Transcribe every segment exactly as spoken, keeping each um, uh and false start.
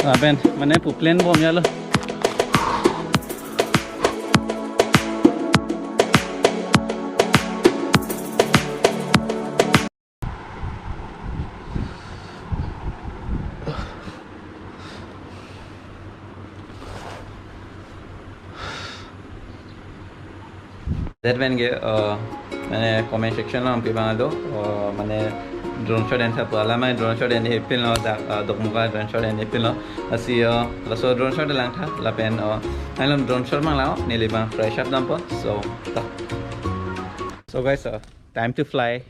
Lapen mane pu plan bom ya lo. That when ke, uh, mane comment section along pi bang do, uh, mane drone shot en tha pu alam ai drone shot en hepin lo dak, uh, Dokmoka drone shot en hepin lo. Lasi, uh, laso drone shot lang tha lapen, uh, nanglam drone shot mang lang neli bang fresh up dampo. So, ta. So guys, uh, time to fly.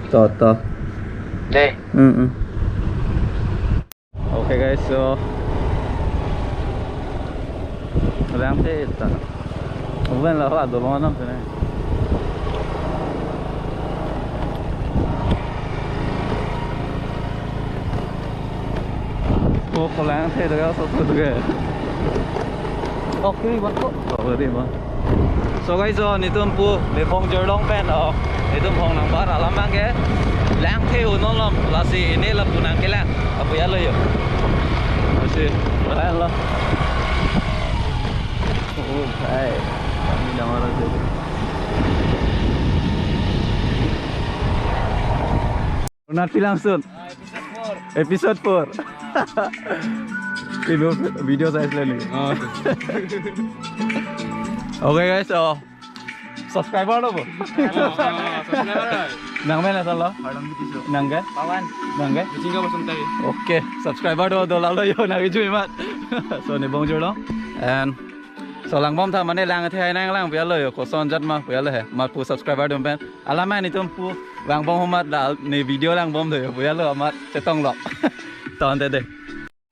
To, to. Deh. Mm-mm. Okay guys, so lang tha ta. Uben la ha dolong nam tene. Oh, ko lang tha ta so to ke. Okay, bang ko. Okay, bang. So guys, so netum pu Nibong Jirlong pen, oh, netum hong nangbar alam abang ke lang tha un'on lom, lasi ne lapu nangkelang apu ya lo yo. Lasi, keren lo. Oh, hai. Ini dang orang tu. Nat film sun. Episode four. Video, video saya selalu. Oh, okay. Okay guys, so subscriber lo bo. Oh, oh, subscriber lo. Nang men asal lo? Harlem Bitiso. Nang ke? Pawan. Nang ke? Jingga Basuntari. Okay, subscriber do do lalo yo nang jui mat. So Nibong Jirlong. And so lang bom tha mane lang the hai nanglang pu ya lo yo koson jat ma pu ya lo he. Mat pu subscriber dum pen. Alam netum pu lang bom ho mat la ne video lang bom do yo pu ya lo mat chetong lo. Ton te de.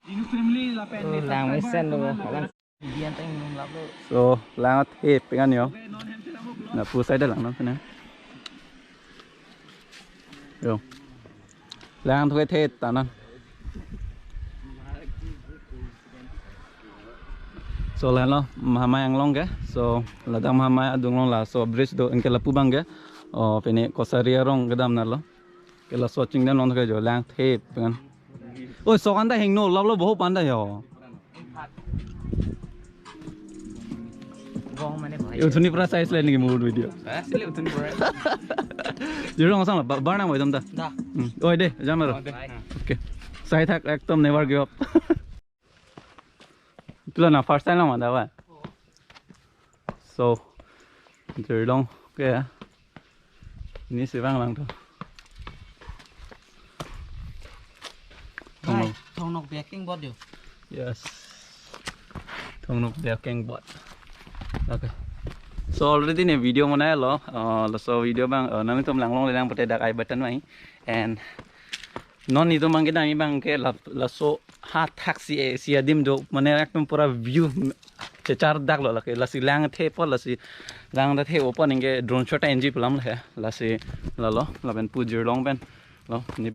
Dinu family lapen Oh, neta lang subscriber mesen lo, teman lang. Bian teng nung lap lo. So, lang the pengan yo. Na pu side lang non tene. Yo. Lang the the ta non. So, lang lo, Mahamaya Anglong ke. So, ladak Mahamaya adung long la, so bridge do anke lapu abang ke. Oh, pini Kosari arong kedam na lo. Ke laso chingdam long ke jo lang the pengan. Oi, sok anta hingno, lap lo boho panda yo. Gong mane bhai. Uthuni pura size le niki mood video. Eh, sile uthuni pura. Jirlong sang la, ba-, bar nang bai dam ta. Da. Hmm. Oi de, jam ro. Oh, de. Okay. Sai thak ekdom never give up. Itulo na first time lang manda ba. So, Jirlong ke. Ini si bang lang to. Hai, Thongnok. Thongnok biaking bot yo. Yes. Tungnuk dia keng bot. Okay. So already ne video monai lo. Uh, laso video abang, uh, nanglitum langlongle nang pute dak I button mai. And non itum abang kedam abang ke la-, laso ha thak si, eh, si adim do mane ekdom pura view chechar dak lo lake, lasi lang thepo, lasi lang ta the opo ningke drone shot enji pulam le he, lasi lalo lapen pu jirlong pen lo ni.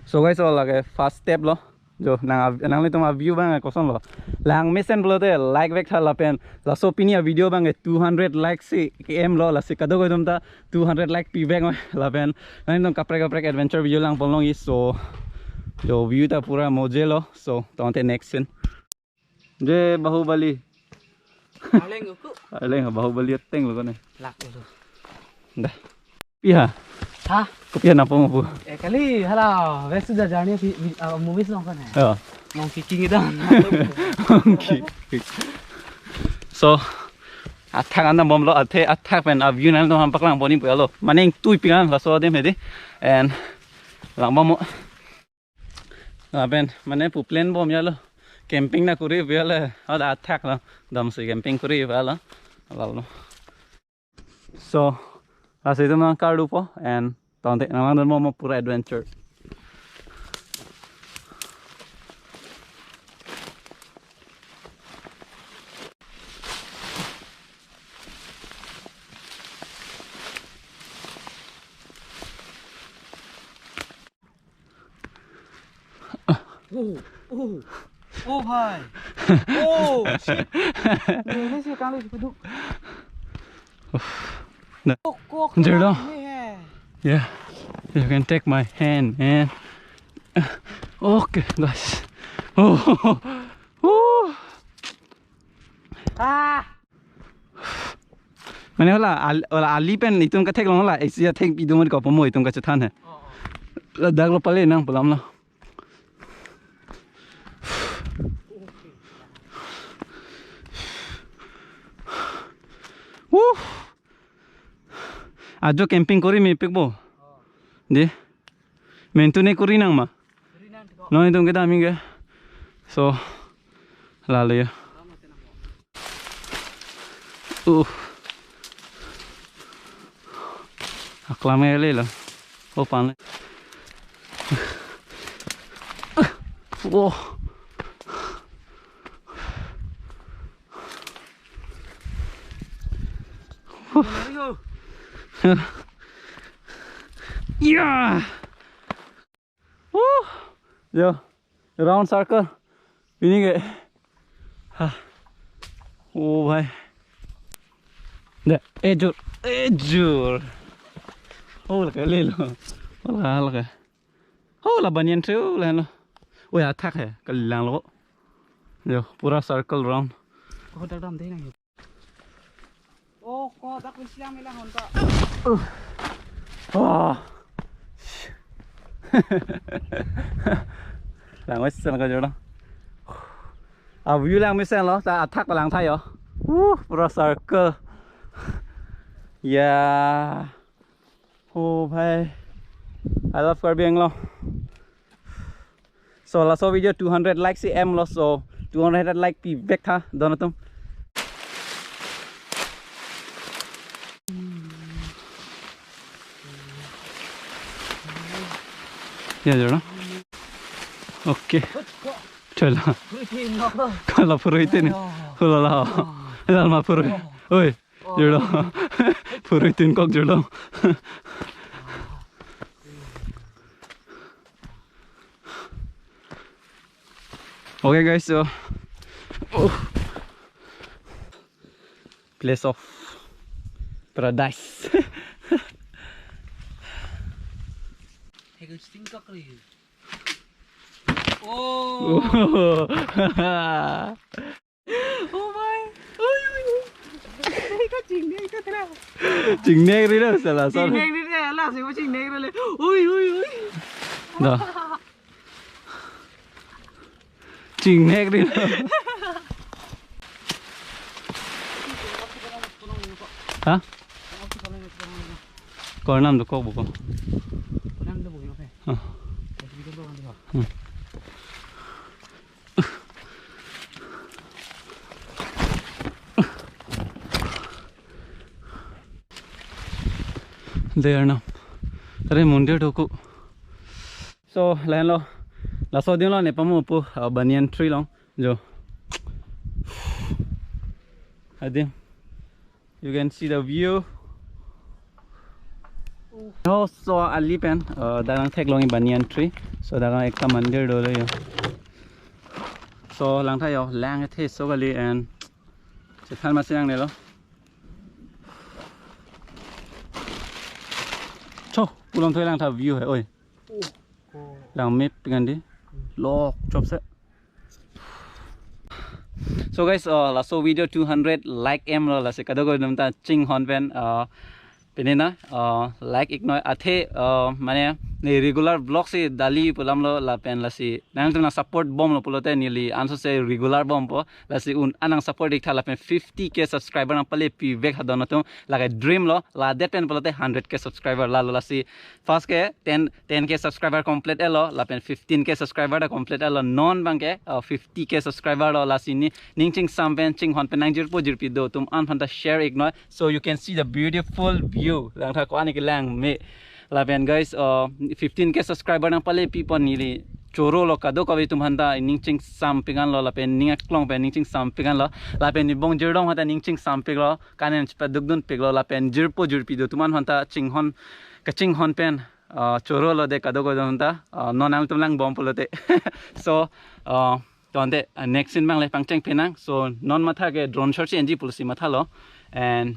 So guys, so lake first step lo. Jo nang av-, nanglitum a-view abang koson lo. Lang mesen pulote like vek tha lapen laso pini a-video abang ke two hundred like si em lo, lasi kadokave atum ta two hundred like pi vek oi lapen nanglitum kaprek kaprek adventure video lang ponlong i. So jo view ta pura moje lo. So tangte next scene. Je Bahubali. Arleng uku. Arleng Bahubali ateng lo kone. Lak ulo. Dah. Piha. Ha? Kopi nangpo mo pu? Eh, kali, hala, wes sudah jani si, ah, movies nong kone. Oh. Nong kicking itu. Monkey. So, athak anta bomlo, athe athak pen a-view nangtum ham paklang pon-i pu alo. Mane ingtui pikan laso adim hedi. And lang bomlo. Lapen mane pu plan bom ya lo. Camping nangkori ya lo. Ada athak lo. Damsi camping kori ya lo. Lalo. So, lasi itum nang kardupo and tangte nang lang mo mo pura adventure. Oh, oh, oh, bhai. Oh, shit. Ini sih kali sepeduk. Nah. Kok, kok, Jerdo. Ini, eh. Yeah, you can take my hand, man. Okay, guys. Oh, oh. Ah. Mane hala, al-, hala ali pen itum katheklong hala, isi athek pidum ko pomo itum kachethan he. Oh, oh. Ladak lo pale nang pulam lo. Wuh. Ajo camping kori mepik bo. Di. Mentu ne kori nang ma. Non itum kedam abang ke. So, lalo ya. Uh. Aklam ele lo. Oh, pan. Wow. Yeah. Woo! Yo, round circle. Pini ke. Ha. Oh, bhai. Dah, eh, jur. Eh, jur. Oh, lake lelo. Oh, lake, lake. Oh, la banyan tree, la lo. Oh, ya, athak he. Kalang lo. Yo, pura circle round. Oh, dak dam dei nang. Oh, ko dak pesiam ila hon ka. Oh. Lang wes sen ka jordo. A-view lang mesen lo, ta athak lang tha yo. Uh, pura circle. Ya. Oh, bhai. I love Karbi Anglong. So, laso video two hundred like si em lo, so two hundred like pi vek tha, don atum. Ya, jordo. Okay. Chalo. Kala phurui tin. Hulala. Lalma phurui. Oi. Jordo. Phurui tin kok jordo. Okay, guys, so, oh. Place of paradise. Hey, guys, tingkak ri. Oh. Oh. Oh my. Ui, ui, ui. Ika chingnek ika tera. Chingnek ri lo, sala, sala. Chingnek ri le, ala, si chingnek ri le. Ui, ui, ui. Dah. Chingnek ri lo. Ha? Kornam dokok buko. Kornam dokok buko. Ha. Hmm. There na. Are mondir do ko. So, lahenlo. Laso adim lo ne pamu pu, uh, banyan tree along. Jo. Adim. You can see the view. Oh, so ali pen, uh, dak nangtheklong banyan tree. So dak ekta mandir dolo jo. So langtha jo, lang the so kali and chethan masi nangnelo. Cho, pulang thoi langtha view hai, oi. Lang mepik an di. Lok chopse. So guys, uh, laso video two hundred like em lo, lasi kadokave atum ta chinghon pen, uh, pine na, uh, like iknoi athe, uh, mane ne regular vlog si dali pu alam lo lapen lasi nangtum nang support bomlo pulote neli anso se regular bompo, lasi un-an nang support iktha lapen fifty K subscriber nangpale pivek ha don atum, lake dream lo, ladet pen pulote hundred K subscriber lalo, lasi first ke ten, ten K subscriber complete etlo, lapen fifteen K subscriber ta complete etlo, non abangke, uh, fifty K subscriber lo, lasi ne ning chingsam pen chinghon pen nangjirpo jirpi do atum aphan ta share iknoi. So you can see the beautiful view. Langtha ko-an ke lang me. Lapen guys, uh, fifteen K subscriber nangpale pipon neli choro lo, kadokave atum aphan ta ning chingsam pik an lo, lapen ning aklong pen ning chingsam pik an lo, lapen ne bong jirdom aphan ta ning chingsam pik lo, kanen chepaduk dun pik lo, lapen jirpo jirpi do atum aphan ta chinghon, kachinghon pen, uh, choro lo de kadokave atum ta, uh, non nangtum lang bom pulote. So, uh, tangte, uh, next scene abang le pangcheng phenang. So non matha ke drone shot si enji pusi mathalo. And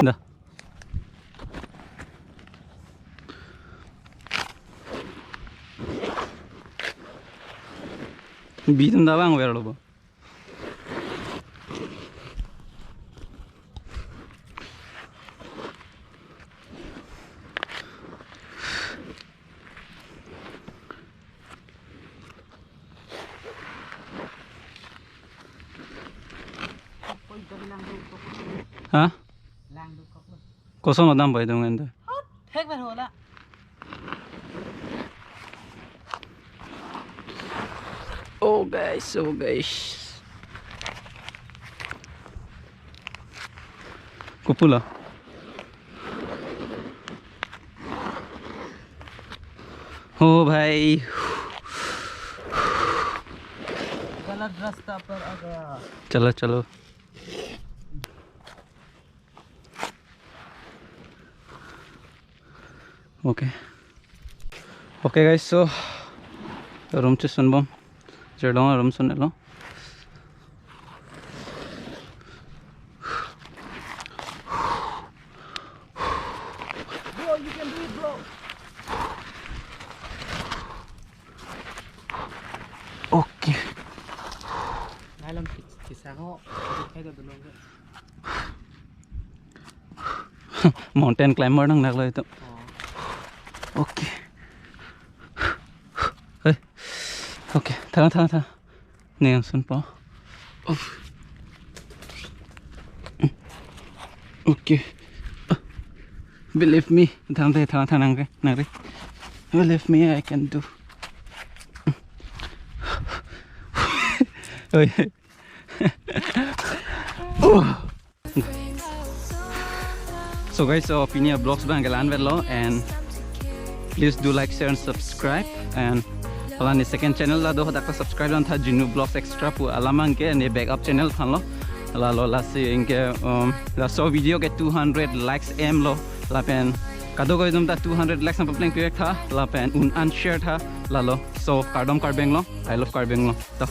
Da. Bitum da bang ver lo bo. Ha? Koson lo dam pai dong ente. Thek ber hola. Oh guys, oh guys. Kopilo. Oh bhai. गलत रास्ता पर आ गया। Chalo, chalo. Okay. Okay guys, so room chesunbom. Jirlong room sunlo. Bro, you can do it, bro. Okay. Nylon kis-, kisang ho, kaida dulu. Mountain climber nang naklo itu. Oh. Okay. Hey. Okay, thanang, thanang, thanang. Nangsunpo. Uff. Okay. Believe me. Thanang, thanang, thanang, nangri, nangri. Believe me, I can do. Oi. Oh. So guys, so pini avlogs abang ke la-an vetlo, and please do like, share and subscribe. And hala ne second channel la do, hadak ta subscribe lang tha, Jinu Vlogs Extra pu alam abang ke ne backup channel aphanlo. Lalo lasi anke, um, laso video ke two hundred likes aim lo. Lapen kadokave atum ta two hundred likes nangpapleng pivek tha. Lapen un-an share tha. Lalo. So kardom Karbi Anglong. I love Karbi Anglong. To.